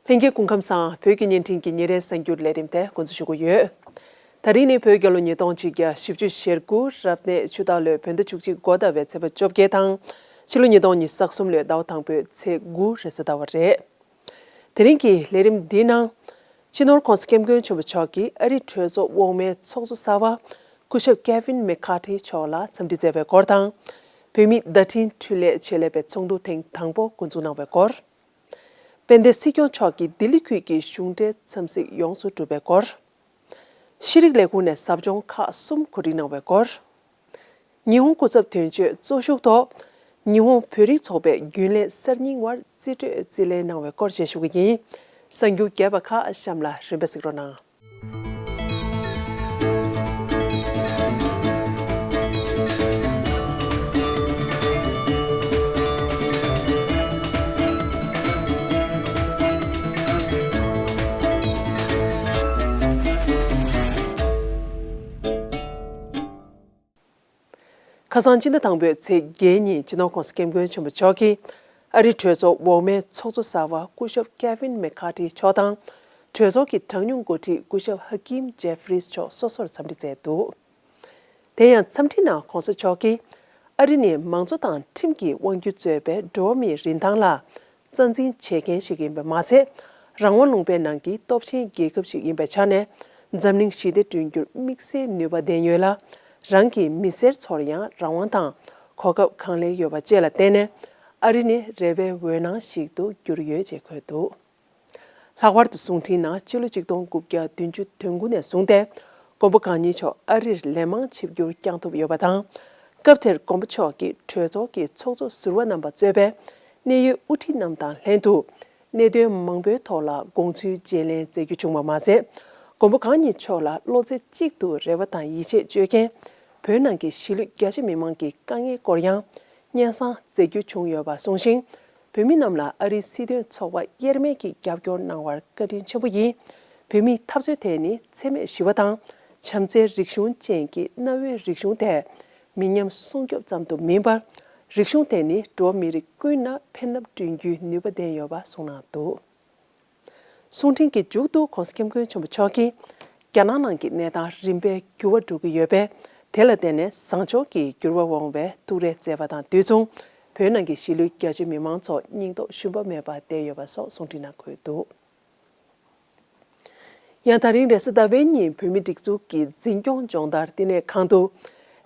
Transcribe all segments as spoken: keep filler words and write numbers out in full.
ལྷན་རྒྱས་སྐུ་ཁམས་བཟང་། བོད་ཀྱི་བརྙན་འཕྲིན་གྱི་ཉིན་རེའི་གསར་འགྱུར་ལས་རིམ་དེ་འགོ་འཛུགས་ཞུ་གི་ཡོད། ད་རིང་ནི་བོད་རྒྱལ་ལོ་ཉིས་སྟོང་གཅིག་བརྒྱ་བཞི་བཅུ་ཞེ་དགུ་རབ་གནས་ཆུ་སྟག་ལོའི་བོད་ཟླ་བཅུ་གཅིག་འགོ་ཟླ་བའི་ཚེས་པ་བཅོ་བརྒྱད་དང་། ཕྱི་ལོ་ཉིས་སྟོང་ཉི་ཤུ་རྩ་གསུམ་ལོའི་ཟླ་བ་དང་པོའི་ཚེས་དགུ་རེས་གཟའ་ཟླ་བ་རེད། དེ་རིང་གི་ལས་རིམ་འདིའི་ནང་། སྤྱི་ནོར་༸གོང་ས་༸སྐྱབས་མགོན་ཆེན་པོ་མཆོག་གིས་ཨ་རིའི་གྲོས་ཚོགས་འོག་མའི་ཚོགས་གཙོ་གསར་པ་སྐུ་ཞབས་ཀེ་ཝིན་མེ་ཁ་ཏི་མཆོག་ལ་འཚམས་འདྲི་མཛད་པའི་སྐོར་དང་། བོད་མིའི་བརྡ་འཕྲིན་འཕྲུལ་ལས་ཆེད་ལས་པའི་ཚོགས་འདུ་ཐེངས་དང་པོ་འགོ་འཛུགས་གནང་བའི་སྐོར། དཔལ་ལྡན་སྲིད་སྐྱོང་མཆོག་གིས་ལྡི་ལི་ཁུལ་གྱི་གཞུང་འབྲེལ་འཚམས་གཟིགས་ཡོངས་སུ་གྲུབ་པའི་སྐོར། ཤེས་རིག་ལས་ཁུངས་ནས་ཟབ་སྦྱོང་ཁག་གསུམ་གོ་སྒྲིག་གནང་བའི་སྐོར། ཉི་ཧོང་སྐུ་ཚབ་དོན་གཅོད་གཙོ་བཞུགས་ཐོག་ཉི་ཧོང་བོད་རིགས་ཚོགས་པའི་རྒྱུན་ལས་གསར་རྙིང་དབར་རྩིས་སྤྲོད་རྩིས་ལེན་གནང་བའི་སྐོར་བཅས་ཞུ་གི་ཡིན། གསར་འགྱུར་རྒྱས་པ་ཁག་གཤམ་ལ་རིམ་པས་གཟིགས་རོགས་གནང་། ཁ་སང་སྤྱི་ཟླ་དང་པོའི་ཚེས་བརྒྱད་ཉིན་སྤྱི་ནོར་༸གོང་ས་༸སྐྱབས་མགོན་ཆེན་པོ་མཆོག་གིས་ཨ་རིའི་གྲོས་ཚོགས་འོག་མའི་ཚོགས་གཙོ་གསར་པ་སྐུ་ཞབས་ཀེ་ཝིན་མེ་ཁ་ཏི་མཆོག་དང་། གྲོས་ཚོགས་ཀྱི་གྲངས་ཉུང་འགོ་ཁྲིད་སྐུ་ཞབས་ཧ་ཀིམ་ཇེ་ཧྥི་རིས་མཆོག་སོ་སོར་འཚམས་འདྲི་མཛད་འདུག་དེ་ཡང་འཚམས་འདྲིའི་ནང་༸གོང་ས་མཆོག་གིས་ཨ་རི་ནི་མང་གཙོ་དང་ཁྲིམས་ཀྱི་དབང་སྒྱུར་གཙོས་པའི་འགྲོ་བ་མིའི་རིན་ཐང་ལ་རྩ་འཛིན་བྱེད་མཁན་ཞིག་ཡིན་པ་མ་ཟད། རང་དབང་ལུང་པའི་ནང་གི་སྟོབས་ཆེན་རྒྱལ་ཁབ་ཞིག་ཡིན་པའི་ཆ་ནས། འཛམ་གླིང་ཞི་བདེ་བསྐྲུན་རྒྱུར་དམིགས་བསལ་ནུས་པ་ལྡན་ཡོད་ལ། རང་གི་མི་སེར་ཚོར་ཡང་རང་དབང་དང་གོ་སྐབས་གང་ལེགས་ཡོད་པ་བཅས་ལ་བརྟེན་ནས། ཨ་རི་ནི་རེ་བའི་འོད་སྣང་ཞིག་ཏུ་གྱུར་ཡོད་ཅེས་འཁོད་འདུག་ལྷག་པར་དུ་གསུང་འཕྲིན་ནང་ཕྱི་ལོ་ཆིག་སྟོང་དགུ་བརྒྱ་བདུན་ཅུ་དོན་དགུ་ནས་བཟུང་སྟེ། མགོན་པོ་གང་ཉིད་མཆོག་ཨ་རིར་ལན་མང་ཆིབས་བསྒྱུར་བསྐྱངས་ཐུབ་ཡོད་པ་དང་། སྐབས་དེར་མགོན་པོ་མཆོག་གིས་གྲོས་ཚོགས་ཀྱི་ཚོགས་གཙོ་ཟུར་པ་རྣམ་པ་གཙོས་པའི་གནད་ཡོད་དབུ་ཁྲིད་རྣམས་དང་ལྷན་དུ། གནད་དོན་མང་པོའི་ཐོག་ལ་དགོངས་ཚུལ་བརྗེ་ལེན་མཛད་རྒྱུ་བྱུང་བ་མ་ཟད། མགོན་པོ་གང་ཉིད་མཆོག་ལ་བློ་རྩེ་གཅིག་ཏུ་རེ་བ་དང་ཡིད་ཆེས་བཅོལ་མཁན་བོད་ནང་གི་གཞིས་ལུས་རྒྱ་ཆེ་མི་མང་གི་དཀའ་ངལ་སྐོར་ཡང་སྙན་སེང་མཛད་རྒྱུ་བྱུང་ཡོད་པ་གསུངས་ཤིང་། བོད་མི་རྣམས་ལ་ཨ་རིའི་སྲིད་དོན་ཚོགས་པ་དབྱེར་མེད་ཀྱིས་རྒྱབ་སྐྱོར་གནང་བར་བཀའ་དྲིན་ཆེན་པོ་ཡིན། བོད་མིའི་འཐབ་རྩོད་དེ་ནི་འཚེ་མེད་ཞི་བ་དང་བྱམས་བརྩེའི་རིག་གཞུང་ཅན་གྱི་གནའ་བོའི་རིག་གཞུང་དེ། མི་ཉམས་སྲུང་སྐྱོབ་ཙམ་དུ་མིན་པར། རིག་གཞུང་དེ་ནི་འགྲོ་བ་མི་རིགས་ཀུན་ན་ཕན་རླབས་བསྐྲུན་རྒྱུའི་ནུས་པ་ལྡན་ཡོད་པ་གསུངས་གནང་འདུག་གསུང་འཕྲིན་གྱི་མཇུག་ཏུ་༸གོང་ས་༸སྐྱབས་མགོན་ཆེན་པོ་མཆོག་གིས། རྒྱ་ནག་ནང་གི་གནས་སྟངས་རིམ་པས་འགྱུར་བ་འགྲོ་གི་ཡོད་པས། དེ་ལ་བརྟེན་ནས་བཟང་ཕྱོགས་ཀྱི་འགྱུར་བ་འོང་བའི་ཐུགས་རེ་བསྩལ་བ་དང་དུས་མཚུངས། བོད་ནང་གི་གཞིས་ལུས་རྒྱ་ཆེ་མི་མང་ཚོ་སྙིང་སྟོབས་ཞུམ་པ་མེད་པར་བསྡད་ཡོད་པ་སོགས་གསུང་འཕྲིན་ནང་འཁོད་འདུག་ཡང་ད་རིང་རེས་གཟའ་ཟླ་བའི་ཉིན་བོད་མིའི་སྒྲིག་འཛུགས་ཀྱི་འཛིན་སྐྱོང་སྦྱོང་བརྡར་བསྟི་གནས་ཁང་དུ།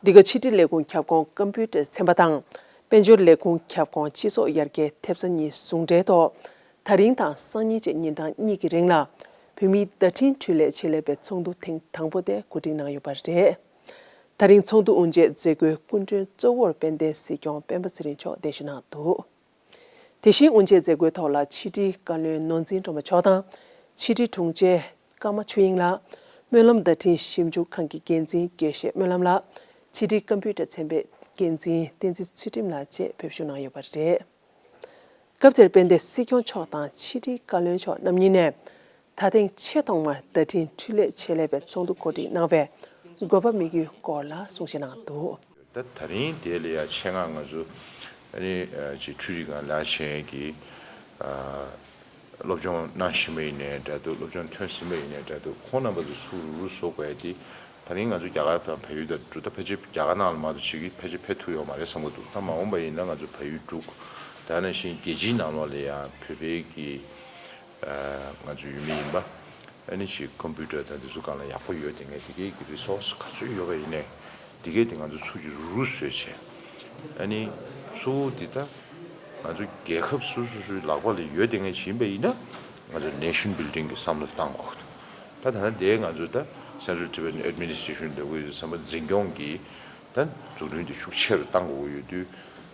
འདི་ག་ཕྱི་དྲིལ་ལས་ཁུངས་ཁྱབ་ཁོངས་ཀམ་པུ་ཊར་ཚན་པ་དང་། དཔལ་འབྱོར་ལས་ཁུངས་ཁྱབ་ཁོངས་སྤྱི་ཚོགས་ཡར་རྒྱས་ཐེབས་རྩ་གཉིས་ཟུང་འབྲེལ་ཐོག་ད་རིང་དང་སང་ཉིན་བཅས་ཉིན་གྲངས་གཉིས་ཀྱི་རིང་ལ། བོད་མིའི་བརྡ་འཕྲིན་འཕྲུལ་ལས་ཆེད་ལས་པའི་ཚོགས་འདུ་ཐེངས་དང་པོ་དེ་གོ་སྒྲིག་གནང་ཡོད་པ་རེད། ད་རིང་ཚོགས་འདུ་དབུ་འབྱེད་མཛད་སྒོའི་སྐུ་མགྲོན་གཙོ་བོར་དཔལ་ལྡན་སྲིད་སྐྱོང་སྤེན་པ་ཚེ་རིང་མཆོག་གདན་ཞུ་གནང་འདུག་དེ་བཞིན་དབུ་འབྱེད་མཛད་སྒོའི་ཐོག་ལ་ཕྱི་དྲིལ་བཀའ་བློན་ནོར་འཛིན་སྒྲོལ་མ་མཆོག་དང་། ཕྱི་དྲིལ་དྲུང་ཆེ་ཀརྨ་ཆོས་དབྱིངས་ལགས། སྨོན་ལམ་བརྡ་འཕྲིན་ཞིབ་འཇུག་ཁང་གི་འགན་འཛིན་དགེ་བཤེས་སྨོན་ལམ་ལགས། ཕྱི་དྲིལ་ཀམ་པུ་ཊར་ཚན་པའི་འགན་འཛིན་བསྟན་འཛིན་ཚུལ་ཁྲིམས་ལགས་བཅས་ཕེབས་ཞུགས་གནང་ཡོད་པ་རེད། སྐབས་དེར་དཔལ་ལྡན་སྲིད་སྐྱོང་མཆོག་དང་ཕྱི་དྲིལ་བཀའ་བློན་མཆོག་རྣམ་གཉིས་ནས། ད་ཐེངས་ཆེས་ཐོག་མར་བརྡ་འཕྲིན་འཕྲུལ་ལས་ཆེད་ལས་པའི་ཚོགས་འདུ་གོ་སྒྲིག་གནང་བའི་དགོས་པ་དམིགས་ཡུལ་སྐོར་ལ་གསུང་བཤད་གནང་འདུག་ད་ད་རིང་དེ་ལ་ཡང་ཆེད་མངགས་ང་ཚོ་ཨ་ནི་ཅིག་འཕྲུལ་རིག་སྒང་ལས་བྱེད་ཀྱི་སློབ་སྦྱོང་གནང་བཞིན་པ་ཡིན་ནའི་འདྲ་འདུག་སློབ་སྦྱོང་ཐོན་ཟིན་པ་ཡིན་ནའི་འདྲ་འདུག་ཁོང་རྣམ་པ་ཚོ་ཚུར་རུ་བཟོ་དགོས་ཡ་དེ། ད་རིང་ང་ཚོ་རྒྱ་གར་དང་བལ་ཡུལ་དང་འབྲུག་ད་ཕལ་ཆེར་རྒྱ་གར་ནང་ལ་མ་གཏོགས་ཕྱི་གི་ཕལ་ཆེར་ཕེབས་ཐུབ་ཡོད་མ་རེད་བསམ་གྱི་འདུག་ད་མ་འོངས་པ་ཡིན་ན་ང་ཚོ་བལ་ཡུལ་འབྲུག་ད་ནང་བཞིན་རྒྱལ་སྤྱིའི་ནང་ལོགས་ལ་ཡང་བོད་པའི་གི་ང་ཚོ་ཡུལ་མི་ཡིན་པ་ཨ་ནི་ཅིག་ཀམ་པུ་ཊར་དང་དེ་ཚོ་སྒང་ལ་ཡག་པོ་ཡོད་དེ་ངས་དེ་གའི་གི་རི་སོར་སི་ག་ཚོད་ཡོད་པ་ཡིན་ནའི་དེ་གའི་དེ་ང་ཚོ་ཚུར་གྱི་རུ་རུ་བཟོས་བྱས་ཨ་ནི་གཙོ་བོ་དེ་ད། ང་ཚོ་རྒྱལ་ཁབ་སོ་སོ་སོའི་ལག་པ་ལ་ཡོད་དེ་ངས་བྱིན་པ་ཡིན་ན་ང་ཚོ་nation building གི་བསམ་བློ་བཏང་དགོས་འདུག་ད་ད་ལྟ་དེ་ང་ཚོ་ད་Central Tibetan Administration ལབ་དགོས་ཡོད་བསམ་པ་འཛིན་སྐྱོང་གི་ད་འཛུགས་སྐྲུན་དེ་ཤུགས་ཆེ་རུ་བཏང་དགོས་ཀྱི་ཡོད་དུས་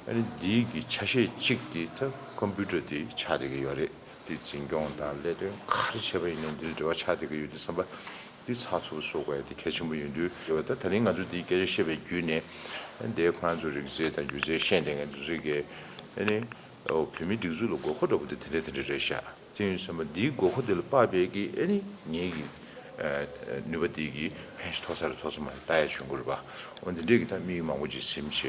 ཨ་ནི་འདིའི་གི་ཆ་ཤས་གཅིག་དེ་ད་ཀམ་པུ་ཊར་དེ་ཆགས་བསྡད་ཀྱི་ཡོད་རེད། དེ་འཛིན་སྐྱོང་དང་ལས་དོན་ག་རེ་བྱས་པ་ཡིན་ནའི་འདིར་འབྲེལ་བ་ཆགས་བསྡད་ཀྱི་ཡོད་དུས་བསམ་པ། འདི་ཚགས་ཚུད་པོ་བཟོ་དགོས་ཡ་དེ་གལ་ཆེན་པོ་ཡིན་དུས་ཡོད་པ་ད་ད་རིང་ང་ཚོ་འདིའི་སྐད་ཆ་བཤད་པའི་བརྒྱུད་ནས་འདིའི་ཁོ་རང་ཚོ་རིག་རྩལ་དང་སྒྱུ་རྩལ་ཤེས་ལྡན་མཁན་དེ་ཚོའི་གི་ཨ་ནི་ཨོ་བོད་མིའི་སྒྲིག་འཛུགས་ལ་དགོས་མཁོ་འདྲ་པོ་དེ་དེ་འདྲ་དེ་འདྲ་རེད་ཤག་དེ་ཡིན་ཙང་འདིའི་དགོས་མཁོ་དེ་ལ་དཔག་པའི་གི་ཨ་ནི་ངེད་ཀྱི་ནུས་པ་དེ་གི་ཕན་ཞིག་ཐོགས་ས་རེད་ཐོགས་ས་མ་རེད་ལྟ་ཡ་བྱུང་གི་རེད་པ། འོ་འདི་འདྲས་གི་ད་དམིགས་ཡུལ་མང་པོ་ཅིག་ཟིན་བྱས་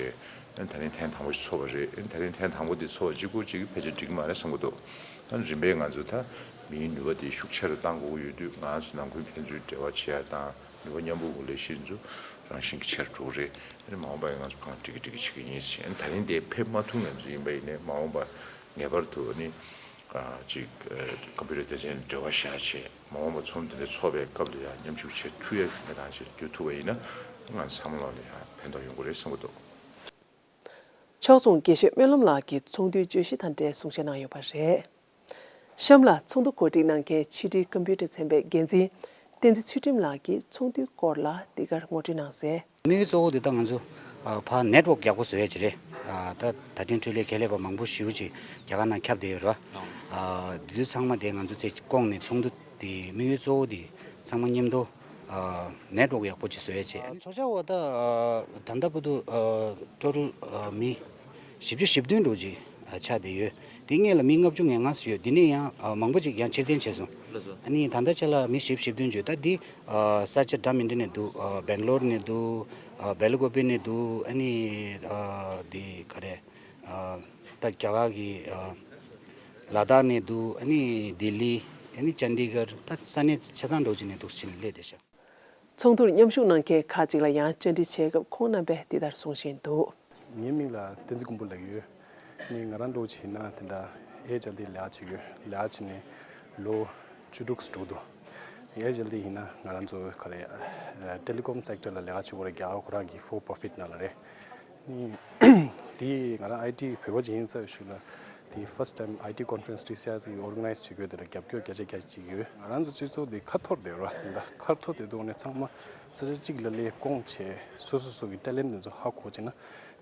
ཨ་ནི་ད་རིང་ཐེངས་དང་པོ་ཞིག་ཚོགས་པ་རེད། ཨ་ནི་ད་རིང་ཐེངས་དང་པོ་དེ་ཚོགས་པ་གཅིག་པོ་གཅིག་གི་ཕལ་ཆེར་འགྲིག་གི་མ་རེད་བསམ་གི་འདུག་ཨ་ནི་རིམ་པས་ང་ཚོ་ད་ མིའི་ནུས་པ་དེ་ཤུགས་ཆེ་རུ་གཏང་དགོས་ཀྱི་ཡོད་དུས། ང་ཚོ་ནང་ཁུལ་ཕན་ཚུན་འབྲེལ་བ་བྱེད་ཡ་དང་ནུས་པ་མཉམ་སྤུངས་དགོས་ལས་གཞི་ཚོ་རང་བཞིན་གྱིས་ཆེ་རུ་འགྲོ་གི་རེད། ཨ་ནི་མ་འོངས་པ་ཡང་ང་ཚོ་གང་ཀྲིག་གི་ཀྲིག་གི་བྱེད་ཀྱི་ཡིན་ཟེར། ཨ་ནི་ད་རིང་དེ་ཕེབས་མ་ཐུབ་མཁན་ཚོ་ཡིན་པ་ཡིན་ནའི། མ་འོངས་པ་ངེས་པར་དུ་ཨ་ནི་ཨ་ཅིག་ཨ་ཀམ་པུ་ཊར་སྡེ་ཚན་འབྲེལ་བ་བཞག་བྱས། མ་འོངས་པ་ཚོགས་འདུ་དེ་འདྲ་ཚོགས་པའི་སྐབས་ལ་ཡང་མཉམ་ཞུགས་བྱེད་ཐུབ་ཡ་ཡོད་ན། རང་བཞིན་འགྱུར་ཐུབ་པ་ཡིན་ན། ང་ཚོ་ཚང་མ་ལ་ཡང་ཕན་ཐོགས་ཡོང་གི་རེད་བསམ་གྱི་འདུག་ཕྱོགས་མཚུངས་དགེ་བཤེས་སྨོན་ལམ་ལགས་ཀྱིས་ཚོགས་འདུའི་བརྗོད་གཞི་དང་འབྲེལ་གསུང་བཤད་གནང་ཡོད་པ་རེད། གཤམ་ལ་ཚོགས་འདུ་གོ་སྒྲིག་གནང་མཁན་ཕྱི་དྲིལ་ཀམ་པུ་ཊར་ཚན་པའི་འགན་འཛིན་བསྟན་འཛིན་ཚུལ་ཁྲིམས་ལགས་ཀྱིས་ཚོགས་འདུའི་སྐོར་ལ་འདི་གར་ངོ་སྤྲོད་གནང་གསལ། དམིགས་ཡུལ་གཙོ་བོ་དེ་ད་ང་ཚོ་ཨ་ཕར་ནེཊ་ཝོག་ཡག་པོ་བཟོ་ཡ་ཅིག་རེད། ཨ་ད་ད་ཐེངས་འཕྲུལ་ལས་ཁེ་ལས་པ་མང་པོ་ཞེ་པོ་ཅིག་རྒྱ་གར་ནང་ཁྱབ་བསྡད་ཡོད་རེད་བ། ཨ་དེ་ཚོ་ཚང་མ་དེ་ང་ཚོ་ཚེ་བསྐོངས་ནས། ཚོགས་འདུ་དེ་དམིགས་ཡུལ་གཙོ་བོ་དེ་ཚང་མ་མཉམ་དུ་ཨ་ནེཊ་ཝོག་ཡག་པོ་ཅིག་བཟོ་ཡ་བྱས། ཚོགས་བཅར་བ་ད་ཨ་ད་ལྟ་བར་དུ་ཨ་ཊོ་ཊལ་ཨ་མི་བཞི་བཅུ་ཞེ་བདུན་འདྲ་བོ་ཅིག་ཨ་ཆགས་བསྡད་ཡོད། དེ་སྔོན་ལ་མི་ལྔ་བཅུ་ང་ལྔ་ཙམ་ཡོད། དེ་ནས་ཡང་ཨ་མང་པོ་ཅིག་ཡང་ཕྱིར་འཐེན་བྱས་སོང་། ལགས་སོ། ཨ་ནི་ད་ལྟ་ཆ་ལ་མི་བཞི་བཅུ་ཞེ་བདུན་ཅིག་ཡོད། ད་འདི་ཨ་ས་ཆ་འདྲ་མི་འདྲ་ནས་འདུག་ཨ་སྦེང་ལོར་ནས་འདུག་ཨ་སྦེ་ལ་ཀོ་པི་ནས་འདུག་ཨ་ནི་ཨ་འདི་ག་རེ། ཨ་ད་རྒྱ་གར་གྱི་ཨ་ལ་དྭགས་ནས་འདུག་ཨ་ནི་ལྡི་ལི། ཨ་ནི་ཅན་ཌི་གར། ད་ས་གནས་ཆ་ཚང་འདྲ་བོ་ཅིག་ནས་འདུག་ཕྱིན་སླེབས་བསྡད་ཤག་ཚོགས་འདུར་མཉམ་ཞུགས་གནང་མཁན་ཁག་ཅིག་ལ་ཡང་བཅར་འདྲི་བྱས་སྐབས་ཁོང་རྣམ་པས་འདི་ལྟར་གསུང་བཞིན་འདུག་ངའི་མིང་ལ་བསྟན་འཛིན་མགོན་པོ་ལབ་ཀྱི་ཡོད། ནི་ང་རང་འདྲ་བོ་ཅིག་ཡིན་ན་དེ་འདྲ་ཨེར་ཨེཆ་ཨེལ་ཊི་ལས་ཀ་བྱེད་ཀྱི་ཡོད། ལས་ཀ་བྱས་ནས་ལོ་བཅུ་དྲུག་འགྲོ་འདུག་ཨེར་ཨེཆ་ཨེལ་ཊི་ཡིན་ན་ང་རང་ཚོ་ག་རེ་ཊེ་ལི་ཀོམ་སེག་ཊར་ལ་ལས་ཀ་བྱེད་དགོས་རེད། རྒྱ་གར་ཁོ་རང་གི་ཕོར་པོ་རོ་ཕིཊ་ནང་ལ་རེད། ནི་དེ་ང་རང་ཨའི་ཊི་བོད་པ་ཅིག་ཡིན་ཚར་བའི་ཤུལ་ལ་དེ་ཕར་སི་ཊི་ཊའིམ་ཨའི་ཊི་ཀོན་ཕ་རེན་སི་ཊི་སི་ཨའི་སི་གིས་ཨོར་ག་ནའི་ཛི་བྱེད་དགོས་དེ་ལ་རྒྱབ་སྐྱོར་བརྒྱ་ཆ་བརྒྱ་བྱེད་ཀྱི་ཡོད། ང་རང་ཚོ་སྤྱི་ཚོགས་དེ་ཁ་འཐོར་བསྡད་ཡོད་ར། དེ་འདྲ་ཁ་འཐོར་བསྡད་དུས་ནས་ཚང་མ་ས་ཆ་གཅིག་ལ་སླེབས་སྐོང་བྱས། སོ་སོ་སོ་གི་ཊེ་ལེན་ཊི་དེ་ཚོ་ཧ་གོ་བྱས་ན་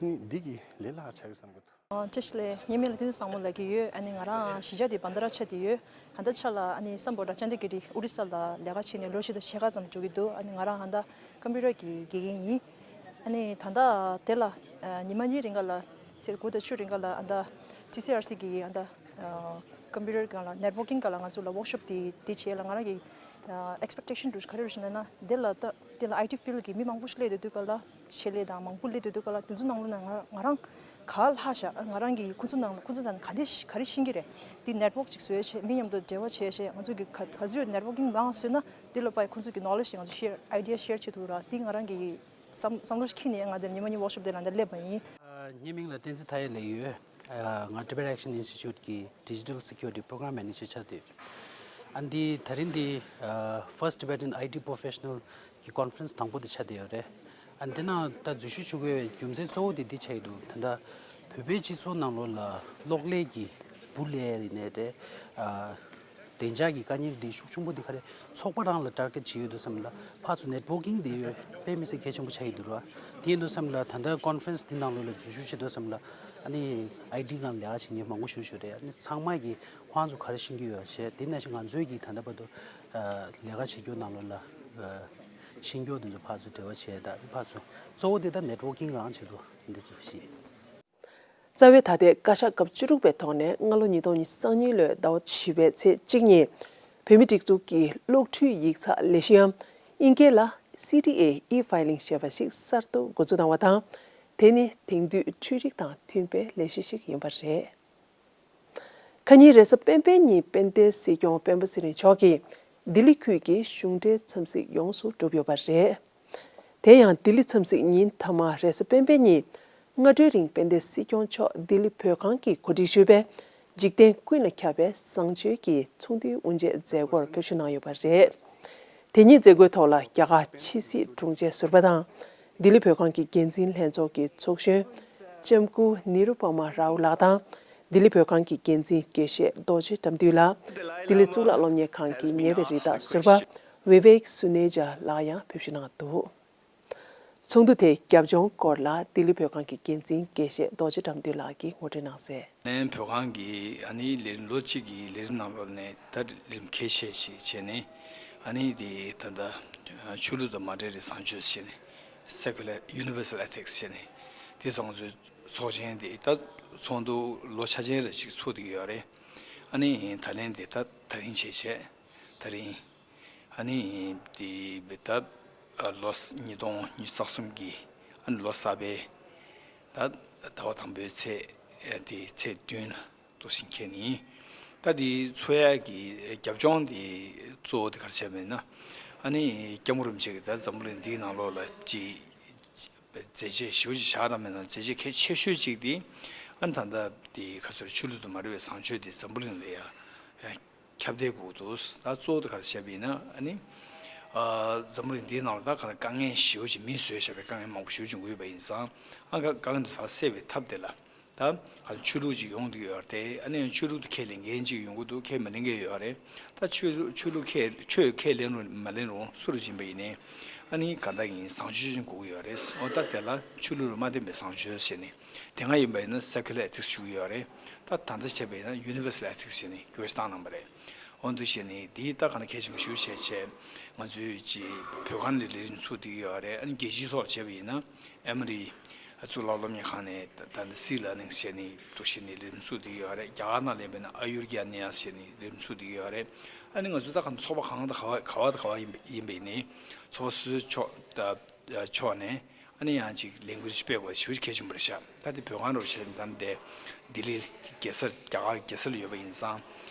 ནི་འདི་གི་ལས་སླ་ཆགས་ཀྱི་བསམ་གྱི་འདུག་ཨ་བཀྲ་ཤིས་བདེ་ལེགས། ངའི་མིང་ལ་བསྟན་འཛིན་བཟང་མོ་ལབ་ཀྱི་ཡོད། ཨ་ནི་ང་རང་གཞིས་ཆགས་དེ་བན་དྷ་ར་ཆགས་བསྡད་ཡོད། ད་ལྟ་ཆ་ལ་ཨ་ནི་སམ་བྷོ་ཊ་ཅན་ཌི་གྷར་ཨོ་རི་ས་ལ་ལས་ཀ་བྱས་ནས་ལོ་བཞི་དང་ཕྱེད་ཀ་ཙམ་འགྲོ་གི་འདུག་ཨ་ནི་ང་རང་ཨ་ད་ཀམ་པུ་ཊར་གྱི་དགེ་རྒན་ཡིན། ཨ་ནི་ད་ལྟ་དེ་ལ་ཨ་ཉི་མ་གཉིས་རིང་ག་ལ་ཚེས་དགུ་དང་བཅུ་རིང་ག་ལ་ཨ་ད་ཊི་སི་ཨར་སི་གི་ཨ་ད་ཀམ་པུ་ཊར་སྒང་ལ་ནེཊ་ཝོག་གིང་སྒང་ལ་ང་ཚོ་ལ་ཝོག་ཤོབ་དེ་དེ་བྱས་ལ། ང་རང་གི་ཨེག་སི་པེག་ཊེ་ཤན་དེ་ག་རེ་རེད་ཟེར་ན། དེ་ལ་ད་དེ་ལ་ཨའི་ཊི་ཕིལ་ཌི་གི་མི་མང་པོ་ཞིག་སླེབས་བསྡད་དུས་ག་ལ། ཆེད་ལས་དང་མང་པོ་སླེབས་བསྡད་དུས་ག་ལ། དེ་ཚོ་ནང་ལོགས་ནས་ང་ང་རང་ག་ལྷག་ཤག་ང་རང་གིས་ཁོ་ཚོ་ནང་ལ་ཁོ་ཚོ་ཚང་ག་འདྲ་ག་རེ་ཤེས་ཀྱི་རེད། དེ་ནེཊ་ཝོག་ཅིག་བཟོས་བྱས། མི་མཉམ་དུ་འབྲེལ་བ་བྱས་བྱས། ང་ཚོ་གི་ག་ག་ཚོད་ནེཊ་ཝོག་གིང་མང་བཟོས་ན་དེ་ལ་དཔག་ཁོ་ཚོ་གི་ནོ་ལེཇ་དེ་ང་ཚོ་ཤེར། ཨའི་ཌི་ཡ་ཤེར་བྱེད་ཐུབ་ར། དེ་ང་རང་གི་བསམ་བསམ་བློ་ཞིག་འཁྱེར་ནས་ང་འདིར་ཉི་མ་གཉིས་ཝོག་ཤོབ་དེ་ལ་འདིར་སླེབས་པ་ཡིན། ཨ་ངའི་མིང་ལ་བསྟན་འཛིན་མཐའ་ཡས་ལབ་ཀྱི་ཡོད། ཨ་ང་Tibet Action Institute གི་Digital Security Program Manager ཆགས་བསྡད་ཡོད། ཨ་འདི་ད་རིང་འདི་ཨ་First Tibetan I T Professional གི་ཀོན་ཕ་རེན་སི་དང་པོ་དེ་ཆགས་བསྡད་ཡོད་རེད། ཨ་འདི་ནང་ད་འཛུལ་ཞུགས་ཞུ་དགོས་པའི་རྒྱུ་མཚན་གཙོ་བོ་དེ་འདི་ཆགས་ཀྱི་འདུག་ད་ལྟ་བོད་པའི་སྤྱི་ཚོགས་ནང་ལོགས་ལ་གློག་ཀླད་ཀྱི་བུ་ལས་ཡིན་ནའི་རེད། ཨ་བདེ་འཇགས་ཀྱི་དཀའ་ངལ་འདི་ཤུགས་ཆེན་པོ་འདི་ག་རེ་ཚོགས་པ་རང་ལ་ཊར་གེཊ་བྱེད་ཡོད་དུས་ཙམ་ལ། ཕར་ཚུར་ནེཊ་ཝོག་གིང་འདི་ཡོད་དཔེ་མི་སྲིད་གལ་ཆེན་པོ་ཆགས་ཀྱི་འདུག་ར། དེ་ཡིན་དུས་ཙམ་ལ་ད་ལྟ་ཀོན་ཕ་རེན་སི་འདི་ནང་ལོགས་ལ་འཛུལ་ཞུགས་བྱེད་དུས་ཙམ་ལ། ཨ་ནི་ཨའི་ཊི་སྒང་ལས་ཀ་བྱེད་མཁན་མང་པོ་ཞེ་པོ་ཅིག་ཡོད་རེད། ཨ་ནི་ཚང་མ་གིས་ཁོང་ཚོ་ག་རེ་ཤེས་ཀྱི་ཡོད་བྱས། དེ་ནང་བཞིན་ང་ཚོས་ཀྱིས་ད་ལྟ་བར་དུ་ཨ་ལས་ཀ་བྱེད་རྒྱུ་ནང་ལོགས་ལ་ཨ་ཤེས་རྒྱུ་དེ་ཚོ་ཕར་ཚུར་འབྲེལ་བ་བྱས། ད་ཕར་ཚུར་གཙོ་བོ་དེ་ད་ནེཊ་ཝོག་གིང་རང་བྱེད་དགོས་འདི་ཚོ་ཞིག་རྩ་བའི་ད་ལྟའི་བཀའ་ཤག་སྐབས་བཅུ་དྲུག་པའི་ཐོག་ནས་སྔ་ལོ་ཉིས་སྟོང་ཉི་ཤུ་རྩ་གཉིས་ལོའི་ཟླ་བ་བཞི་པའི་ཚེས་གཅིག་ཉིན། བོད་མིའི་སྒྲིག་འཛུགས་ཀྱི་གློག་འཕྲུལ་ཡིག་ཚགས་ལས་གཞིའམ་དབྱིན་སྐད་ལ་C T A e-filing ཞེས་པ་ཞིག་གསར་དུ་འགོ་འཛུགས་གནང་བ་དང་། དེ་ནི་དེང་དུས་འཕྲུལ་རིག་དང་མཐུན་པའི་ལས་གཞི་ཞིག་ཡིན་པ་རེད། ཁ་ཉིན་རེས་གཟའ་སྤེན་པའི་ཉིན་དཔལ་ལྡན་སྲིད་སྐྱོང་སྤེན་པ་ཚེ་རིང་མཆོག་གིས་ལྡི་ལི་ཁུལ་གྱི་གཞུང་འབྲེལ་འཚམས་གཟིགས་ཡོངས་སུ་གྲུབ་ཡོད་པ་རེད། དེ་ཡང་ལྡི་ལི་འཚམས་གཟིགས་ཉིན་མཐའ་མ་རེས་གཟའ་སྤེན་པའི་ཉིན་སྔ་དྲོའི་རིང་དཔལ་ལྡན་སྲིད་སྐྱོང་མཆོག་ལྡི་ལི་བོད་ཁང་གིས་གོ་སྒྲིག་ཞུས་པའི་འཇིག་རྟེན་ཀུན་ལ་ཁྱབ་པའི་བཟང་སྤྱོད་ཀྱི་ཚོགས་འདུའི་དབུ་འབྱེད་མཛད་སྒོར་ཕེབས་ཞུགས་གནང་ཡོད་པ་རེད། དེ་ཉིད་མཛད་སྒོའི་ཐོག་ལ་རྒྱ་གར་ཕྱི་སྲིད་དྲུང་ཆེ་ཟུར་པ་དང་། ལྡི་ལི་བོད་ཁང་གི་འགན་འཛིན་ལྷན་ཚོགས་ཀྱི་ཚོགས་གཞོན་ལྕམ་སྐུ་ནི་རུ་པ་མ་རའུ་ལགས་དང་། ལྡི་ལི་བོད་ཁང་གི་འགན་འཛིན་དགེ་བཤེས་རྡོ་རྗེ་དགྲ་འདུལ་ལགས། ལྡི་ལི་གཙུག་ལག་སློབ་གཉེར་ཁང་གི་ཉེ་བའི་རི་དྭགས་ཟུར་པ་བི་ཝེག་སུ་ནེ་ཇ་ལགས་ཡང་ཕེབས་ཞུགས་གནང་འདུག་ཚོགས་འདུ་དེའི་རྒྱབ་ལྗོངས་སྐོར་ལ་ལྡི་ལི་བོད་ཁང་གི་འགན་འཛིན་དགེ་བཤེས་རྡོ་རྗེ་དགྲ་འདུལ་ལགས་ཀྱིས་ངོ་སྤྲོད་གནང་གསལ། ལན་བོད་ཁང་གི་ཨ་ནི་ལས་རིམ་ལོ་གཅིག་གི་ལས་རིམ་ནང་ལོགས་ནས་ད་ལས་རིམ་ཁ་ཤས་ཤིག་བྱས་ནས། ཨ་ནི་དེ་ད་ལྟ་ཆོས་ལུགས་དང་མ་འབྲེལ་བའི་བཟང་སྤྱོད་ཟེར་ནས། Secular Universal Ethics ཟེར་ནས་དེ་ཚོ་ང་ཚོའི་ཚོགས་ཆེན་དེ་ད་ཚོགས་འདུ་ལོ་ཆ་ཆེན་རེ་ཞིག་ཚོགས་བསྡད་ཀྱི་ཡོད་རེད། ཨ་ནི་ད་ལན་དེ་ད་ད་རིང་བྱས་བྱས་ད་རིང་ཨ་ནི་དེ་བི་ད་ལོ་ཉིས་སྟོང་ཉི་ཤུ་རྩ་གསུམ་གྱི་ཨ་ནི་ལོ་གསར་པའི་ད་ཟླ་བ་དང་པོའི་ཚེས་དེ་ཚེས་བདུན་ལ་གཏོགས་ཤིང་ཁེལ་ནི། ད་ ད་དེ་འཚོགས་ཡག་གི་རྒྱབ་ལྗོངས་དེ་གཙོ་བོ་དེ་ག་རེ་བྱས་པ་ཡིན་ན། ཨ་ནི་སྐྱབས་མགོན་རིན་པོ་ཆེ་གིས་ད་འཛམ་བུ་གླིང་འདིའི་ནང་ལོགས་ལ་ཅིག་མཛད་རྗེས་ཞེ་པོ་ཅིག་བཞག་དང་མེད་ན་མཛད་རྗེས་གལ་ཆེ་ཤོས་གཅིག་དེ། ཨ་ནི་ད་ལྟ་དེ་ག་ཟེར་ཆོས་ལུགས་དུ་མ་རེད་པའི་བཟང་སྤྱོད་དེ་འཛམ་བུ་གླིང་ལ་ཡ་ཁྱབ་གདལ་དགོས་འདུག་ད་གཙོ་བོ་དེ་ག་རེ་བྱས་པ་ཡིན་ན། ཨ་ནི་ཨ་འཛམ་བུ་གླིང་འདིའི་ནང་ལ་ད་ག་ནས་དཀའ་ངལ་ཞེ་པོ་ཅིག་མིས་བཟོས་བཞག་པའི་དཀའ་ངལ་མང་པོ་ཞེ་པོ་ཅིག་འགོས་ཡོད་པ་ཡིན་ཙང་། ཨ་དཀའ་དཀའ་ངལ་དེ་ཕར་སེལ་བའི་ཐབས་དེ་ལ། ད་ག་ཆོས་ལུགས་ཅིག་ཡོང་གི་ཡོད་རེད། ཨ་ནི་ཡང་ཆོས་ལུགས་དེ་ཁས་ལེན་མཁན་ཅིག་ཡོང་གི་འདུག་ཁས་མི་ལེན་མཁན་ཡོད་རེད། ད་ཆོས་ལུགས་ཆོས་ལུགས་ཁས་ཆོས་ཁས་ལེན་རུང་མ་ལེན་རུང་སུ་རུ་ཕྱིན་པ་ཡིན་ནའི། ཨ་ནི་གང་ལྟར་ཡིན་བཟང་སྤྱོད་ཅིག་དགོས་ཀྱི་ཡོད་རེད། འོ་ད་དེ་ལ་ཆོས་ལུགས་ལ་མ་བརྟེན་པའི་བཟང་སྤྱོད་ཟེར་ནས། དེ་སྔ་ཡིན་པ་ཡིན་ན་Secular Ethics ཞུ་གི་ཡོད་རེད། ད་ད་ལྟ་བྱས་པ་ཡིན་ན་Universal Ethics ཞེས་ནས་འགྱུར་བ་ཞིག་བཏང་གནང་བ་རེད། འོ་འདུག་བྱས་ནས་འདི་ད་ག་ནས་གལ་ཆེན་པོ་ཞེ་པོ་ཅིག་བྱས་བྱས། ང་ཚོའི་ཅིག་བོད་ཁང་ནས་ལས་རིམ་ཚུགས་བསྡད་ཀྱི་ཡོད་རེད། ཨ་ནི་རྒྱལ་སྤྱིའི་ཐོག་ལ་བྱས་པ་ཡིན་ན་ཨེ་མོ་རི་གཙུག་ལག་སློབ་གཉེར་ཁང་ནས་ད་ལྟ་སི་ལར་ནིང་བྱས་ནས་འདུག་བྱས་ནས་ལས་རིམ་ཚུགས་བསྡད་ཀྱི་ཡོད་རེད། རྒྱ་གར་ནང་ལ་ཡིན་པ་ཡིན་ན་ཨ་ཡུར་གྱ་ནི་ཡ་བྱས་ནས་ལས་རིམ་ཚུགས་བསྡད་ཀྱི་ཡོད་རེད། ཨ་ནི་ང་ཚོ་ད་ག་ཚོགས་པ་གང་དང་ག་བ་ག་བ་དང་ག་བ་ཡིན་པ་ཡིན་པ་ཡིན་ནའི་ཚོགས་པ་སོ་སོའི་ཕྱོགས་ད་ཕྱོགས་ནས། ཨ་ནི་ཡང་ཅིག་ལས་འགུལ་ཅིག་སྤེལ་དགོས་ཞེ་པོ་གལ་ཆེན་པོ་རེད་ཤག་ད་དེ་བོད་ཁང་རུ་བྱས་ནས་ད་འདི་ལྡི་ལི་རྒྱལ་ས་རྒྱ་གར་རྒྱལ་ས་ལ་ཡོད་པ་ཡིན་ཙང་།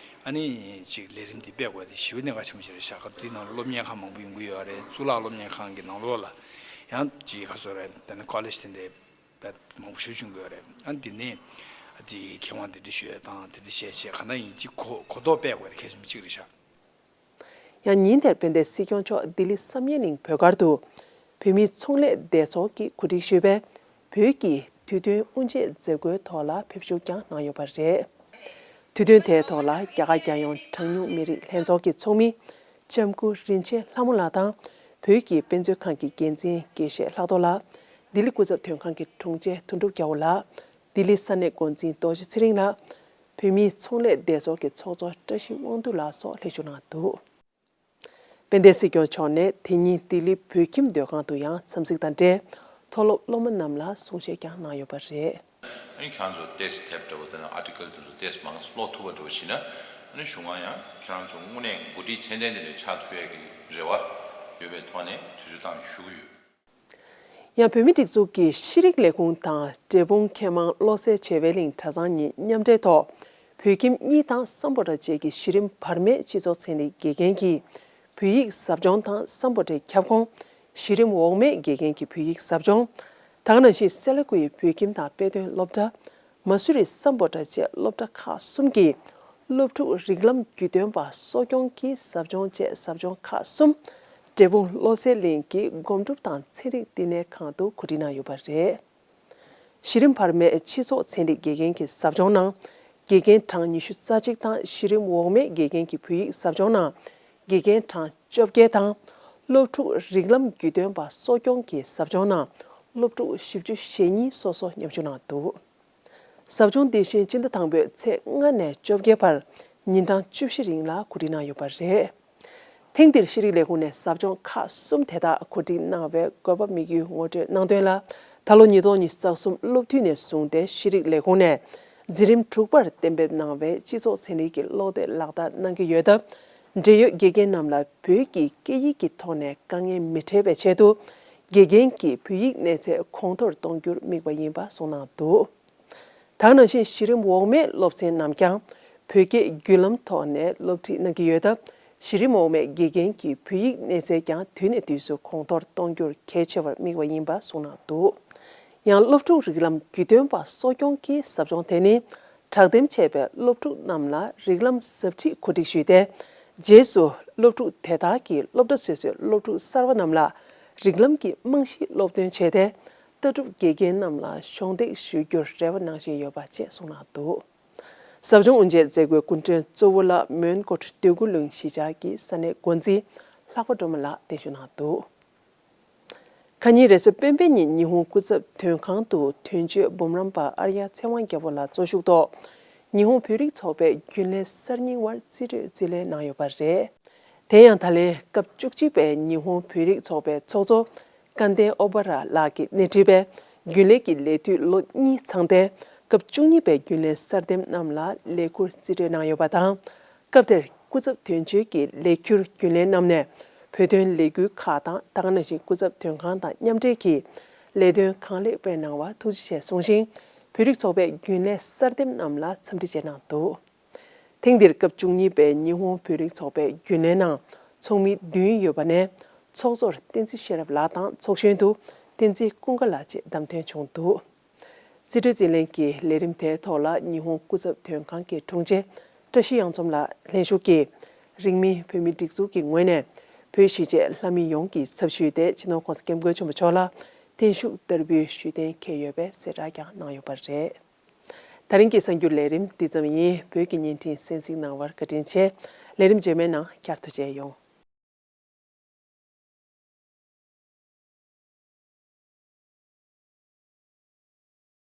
ཨ་ནི་ཅིག་ལས་རིམ་འདི་སྤེལ་དགོས་དེ་ཞེ་པོ་གནད་འགག་ཆེན་པོ་ཅིག་རེད་ཤག་ད་དེའི་ནང་ལ་སློབ་གཉེར་ཁང་མང་པོ་ཡོང་གི་ཡོད་རེད། གཙུག་ལག་སློབ་གཉེར་ཁང་གི་ནང་ལོགས་ལ་ཡང་ཅིག་ག་ཟེར་རེད། ད་ནི་ཀོ་ལེཇ་དེ་འདྲའི་མང་པོ་ཞིག་བྱུང་གི་ཡོད་རེད། ཨ་ནི་འདི་ནས་དེ་མཁས་དབང་དེ་འདྲ་ཞུ་ཡ་དང་དེ་འདྲ་བྱས་བྱས་གང་ལྟར་ཡིན་གཅིག་གོ་གོ་རྟོགས་སྤེལ་དགོས་དེ་གལ་ཆེན་པོ་གཅིག་རེད་ཤག་ཡང་ཉིན་དེར་དཔལ་ལྡན་སྲིད་སྐྱོང་མཆོག་ལྡི་ལི་བསམ་ཡས་གླིང་བོད་སྒར་དུ་བོད་མིའི་ཚོང་ལས་སྡེ་ཚོགས་ཀྱིས་གོ་སྒྲིག་ཞུས་པའི་བོད་ཀྱི་དུས་སྟོན་དབུ་འབྱེད་མཛད་སྒོའི་ཐོག་ལ་ཕེབས་ཞུགས་ཀྱང་གནང་ཡོད་པ་རེད། དུས་སྟོན་དེའི་ཐོག་ལ་རྒྱ་གར་རྒྱལ་ཡོངས་གྲངས་ཉུང་མི་རིགས་ལྷན་ཚོགས་ཀྱི་ཚོགས་མི་ལྕམ་སྐུ་རིན་ཆེན་ལྷ་མོ་ལགས་དང་། བོད་ཀྱི་དཔེ་མཛོད་ཁང་གི་འགན་འཛིན་དགེ་བཤེས་ལྷག་རྡོར་ལགས། ལྡི་ལི་སྐུ་ཚབ་དོན་ཁང་གི་དྲུང་ཆེ་དོན་གྲུབ་རྒྱལ་པོ་ལགས། ལྡི་ལི་ས་གནས་འགོ་འཛིན་རྡོ་རྗེ་ཚེ་རིང་ལགས། བོད་མིའི་ཚོང་ལས་སྡེ་ཚོགས་ཀྱི་ཚོགས་གཙོ་བཀྲ་ཤིས་དབང་འདུས་ལགས་སོགས་ལྷན་ཞུགས་གནང་འདུག་དཔལ་ལྡན་སྲིད་སྐྱོང་མཆོག་ནས་དེ་ཉིན་ལྡི་ལི་བོད་ཁྱིམ་སྡོད་ཁང་དུ་ཡང་འཚམས་གཟིགས་དང་འབྲེལ་མཐོ་སློབ་སློབ་མ་རྣམས་ལ་གསུང་བཤད་ཀྱང་གནང་ཡོད་པ་རེད། ཨ་ནི་ཁྱེད་རང་ཚོ་ཏེས་དེབ་འདྲ་བོ་དང་ཨར་ཊི་ཀལ་དེ་ཚོ་ཏེས་མང་ཙམ་ཀློག་ཐུབ་པ་འདྲ་བོ་བྱས་ན། ཨ་ནི་གཞུག་མ་ཡང་ཁྱེད་རང་ཚོ་དངོས་གནས་འགོ་ཁྲིད་ཚད་ལྡན་དེ་འདྲ་ཆགས་ཐུབ་ཡ་གི་རེ་བ་ཡོད་པའི་ཐོག་ནས་དུས་ཚོད་བཏང་ཞུ་གི་ཡོད། ཡང་བོད་མིའི་སྒྲིག་འཛུགས་ཀྱི་ཤེས་རིག་ལས་ཁུངས་དང་འབྲས་སྤུངས་མཁས་མང་བློ་གསལ་བྱེ་བའི་གླིང་གྲྭ་ཚང་གཉིས་མཉམ་འབྲེལ་ཐོག་བོད་ཁྱིམ་གཉིས་དང་སམ་བྷོ་ཊ་བཅས་ཀྱི་གཞི་རིམ་བར་མའི་སྤྱི་ཚོགས་ཚན་རིག་དགེ་རྒན་གྱིས་བོད་ཡིག་ཟབ་སྦྱོང་དང་སམ་བྷོ་ཊའི་ཁྱབ་ཁོངས་གཞི་རིམ་འོག་མའི་དགེ་རྒན་གྱི་བོད་ཡིག་ཟབ་སྦྱོང་། ད་ག་ནང་བཞིན་སེ་ལ་ཀུའི་བོད་ཁྱིམ་དང་དཔེ་སྟོན་སློབ་གྲྭ། མ་སུ་རི་སམ་བྷོ་ཊ་བཅས་སློབ་གྲྭ་ཁག་གསུམ་གྱི་སློབ་ཕྲུག་རིགས་ལམ་བརྒྱུད་སྟོན་པ་གསོ་སྐྱོང་གི་ཟབ་སྦྱོང་བཅས་ཟབ་སྦྱོང་ཁག་གསུམ་འབྲས་སྤུངས་བློ་གསལ་གླིང་གི་སྒོམ་སྒྲུབ་དང་ཚན་རིག་བསྟི་གནས་ཁང་དུ་གོ་སྒྲིག་གནང་ཡོད་པ་རེད། གཞི་རིམ་བར་མའི་སྤྱི་ཚོགས་ཚན་རིག་དགེ་རྒན་གྱི་ཟབ་སྦྱོང་ནང་དགེ་རྒན་གྲངས་ཉི་ཤུ་རྩ་གཅིག་དང་གཞི་རིམ་འོག་མའི་དགེ་རྒན་གྱི་བོད་ཡིག་ཟབ་སྦྱོང་ནང་དགེ་རྒན་གྲངས་བཅོ་བརྒྱད་དང་། སློབ་ཕྲུག་རིགས་ལམ་བརྒྱུད་སྟོན་པ་གསོ་སྐྱོང་གི་ཟབ་སྦྱོང་ནང་སློབ་ཕྲུག་བཞི་བཅུ་ཞེ་གཉིས་སོ་སོ་མཉམ་ཞུགས་གནང་འདུག་ཟབ་སྦྱོང་འདི་བཞིན་སྤྱི་ཟླ་དང་པོའི་ཚེས་ལྔ་ནས་བཅོ་བརྒྱད་བར་ཉིན་གྲངས་བཅུ་བཞི་རིང་ལ་གོ་སྒྲིག་གནང་ཡོད་པ་རེད། ཐེངས་འདིར་ཤེས་རིག་ལས་ཁུངས་ནས་ཟབ་སྦྱོང་ཁག་གསུམ་དེ་དག་གོ་སྒྲིག་གནང་བའི་དགོས་པ་དམིགས་ཡུལ་ངོ་སྤྲོད་གནང་དོན་ལ། ད་ལོ་ཉིས་སྟོང་ཉི་ཤུ་རྩ་གསུམ་སློབ་དུས་ནས་བཟུང་སྟེ་ཤེས་རིག་ལས་ཁུངས་ནས་འཛིན་རིམ་དྲུག་པར་གཏན་འབེབས་གནང་བའི་སྤྱི་ཚོགས་ཚན་རིག་གི་ཀློག་དེབ་ལག་བསྟར་གནང་གི་ཡོད་སྟབས། འབྲེལ་ཡོད་དགེ་རྒན་རྣམས་ལ་བོད་ཀྱི་སྐད་ཡིག་གི་ཐོག་ནས་དཀའ་ངལ་མི་འཕྲད་པའི་ཆེད་དུ། དགེ་རྒན་གྱི་བོད་ཡིག་གནས་ཚད་གོང་མཐོར་གཏོང་རྒྱུར་དམིགས་པ་ཡིན་པ་གསུངས་གནང་འདུག་ད་ག་ནང་བཞིན་གཞི་རིམ་འོག་མའི་སློབ་ཚན་རྣམས་ཀྱང་བོད་སྐད་བརྒྱུད་ལམ་ཐོག་ནས་སློབ་ཁྲིད་གནང་གི་ཡོད་སྟབས། གཞི་རིམ་འོག་མའི་དགེ་རྒན་གྱི་བོད་ཡིག་གནས་ཚད་ཀྱང་དུས་ནས་དུས་སུ་གོང་མཐོར་གཏོང་རྒྱུར་གལ་ཆེ་བར་དམིགས་པ་ཡིན་པ་གསུངས་གནང་འདུག་ཡང་སློབ་ཕྲུག་རིགས་ལམ་བརྒྱུད་སྟོན་པ་གསོ་སྐྱོང་གི་ཟབ་སྦྱོང་དེ་ནི། དྲག་འདེམས་བྱས་པའི་སློབ་ཕྲུག་རྣམས་ལ་རིགས་ལམ་ཟབ་ཁྲིད་གོ་སྒྲིག་ཞུས་ཏེ། རྗེས་སུ་སློབ་ཕྲུག་དེ་དག་གིས་སློབ་གྲྭ་སོ་སོའི་སློབ་ཕྲུག་གསར་བ་རྣམས་ལ་རིགས་ལམ་གྱི་རྨང་གཞི་སློབ་སྟོན་བྱས་ཏེ། ལྟ་གྲུབ་དགེ་རྒན་རྣམས་ལ་གཞོགས་འདེགས་ཞུ་རྒྱུར་རེ་བ་གནང་བཞིན་ཡོད་པ་བཅས་གསུངས་གནང་འདུག་ཟབ་སྦྱོང་དབུ་འབྱེད་མཛད་སྒོའི་སྐུ་མགྲོན་གཙོ་བོ་ལ་མོན་གྷོ་སྡོད་དགེ་རྒྱུན་ལས་གཞིས་ཆགས་ཀྱི་ས་གནས་འགོ་འཛིན་ལྷག་པ་སྒྲོལ་མ་ལགས་གདན་ཞུ་གནང་འདུག་ཁ་ཉིན་རེས་གཟའ་སྤེན་པའི་ཉིན་ཉི་ཧོང་སྐུ་ཚབ་དོན་ཁང་དུ་དོན་གཅོད་འབུམ་རམས་པ་ཨརྱ་ཚེ་དབང་རྒྱལ་པོ་ལགས་གཙོ་བཞུགས་ཐོག་ཉི་ཧོང་བོད་རིགས་ཚོགས་པའི་རྒྱུན་ལས་གསར་རྙིང་བར་རྩིས་སྤྲོད་རྩིས་ལེན་གནང་ཡོད་པ་རེད། དེ་ཡང་ད་ལན་སྐབས་བཅུ་གཅིག་པའི་ཉི་ཧོང་བོད་རིགས་ཚོགས་པའི་ཚོགས་གཙོ་སྐལ་ལྡན་ཨོ་པ་ར་ལགས་ཀྱིས་སྣེ་ཁྲིད་པའི་རྒྱུན་ལས་ཀྱི་ལས་དུས་ལོ་གཉིས་ཚང་སྟེ། སྐབས་བཅུ་གཉིས་པའི་རྒྱུན་ལས་གསར་འདེམས་རྣམས་ལ་ལས་འཁུར་རྩིས་སྤྲོད་གནང་ཡོད་པ་དང་། སྐབས་དེར་སྐུ་ཚབ་དོན་གཅོད་ཀྱི་ལས་འཁུར་རྒྱུན་ལས་རྣམས་ནས་བོད་དོན་ལས་འགུལ་ཁག་དང་། ད་ག་ནང་བཞིན་སྐུ་ཚབ་དོན་ཁང་དང་མཉམ་འབྲེལ་གྱིས་ལས་དོན་གང་ལེགས་སྤེལ་གནང་བར་ཐུགས་རྗེ་ཆེ་གསུངས་ཤིང་། བོད་རིགས་ཚོགས་པའི་རྒྱུན་ལས་གསར་འདེམས་རྣམས་ལ་འཚམས་འདྲི་བཅས་གནང་འདུག་ཐེངས་འདིར་སྐབས་བཅུ་གཉིས་པའི་ཉི་ཧོང་བོད་རིགས་ཚོགས་པའི་རྒྱུན་ལས་ནང་ཚོགས་མི་བདུན་ཡོད་པ་ནས། ཚོགས་གཙོར་བསྟན་འཛིན་ཤེས་རབ་ལགས་དང་ཚོགས་གཞོན་དུ་བསྟན་འཛིན་ཀུན་དགའ་ལགས་བཅས་བདམས་ཐོན་བྱུང་འདུག། རྩིས་སྤྲོད་འཛིན་ལྷན་གྱི་ལས་རིམ་དེའི་ཐོག་ལ་ཉི་ཧོང་སྐུ་ཚབ་དོན་ཁང་གི་དྲུང་ཆེ་བཀྲ་ཤིས་གཡང་འཛོམས་ལགས་ལྷན་ཞུགས་ཀྱིས། རིང་མིན་བོད་མིའི་སྒྲིག་འཛུགས་ཀྱི་ངོས་ནས་བོད་གཞིས་བྱེས་ལྷ་མི་ཡོངས་ཀྱི་ཚབ་ཞུས་ཏེ། སྤྱི་ནོར་༸གོང་ས་༸སྐྱབས་མགོན་ཆེན་པོ་མཆོག་ལ་བརྟན་བཞུགས་བསྟར་འབུལ་ཞུས་གཏན་འཁེལ་ཡོད་པའི་གསལ་བསྒྲགས་ཀྱང་གནང་ཡོད་པ་རེད། ད་རིང་གི་གསར་འགྱུར་ལས་རིམ་འདི་ཙམ་ཡིན། བོད་ཀྱི་བརྙན་འཕྲིན་གསན་གཟིགས་གནང་བར་བཀའ་དྲིན་ཆེ། ལས་རིམ་རྗེས་མའི་ནང་བསྐྱར་དུ་མཇལ་ཡོང་།